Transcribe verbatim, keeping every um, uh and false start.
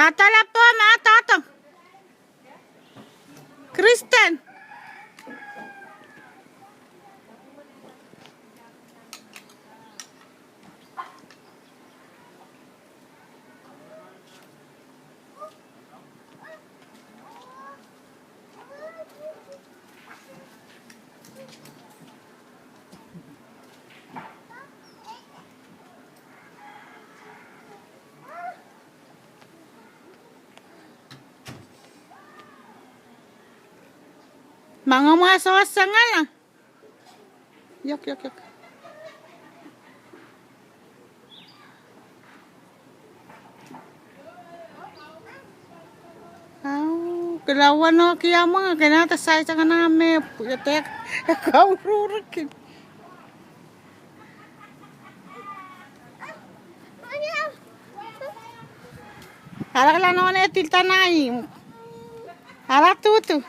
Atala po ma doadoahk. Kristen. Mangomwa soh sangala. Yok, yok, yok. Au, kila wano kiamwa, kena ta sai sangana me, pu, ya tek, e kaururkin. Ara kala nohn e tilda nai. Ara tutu.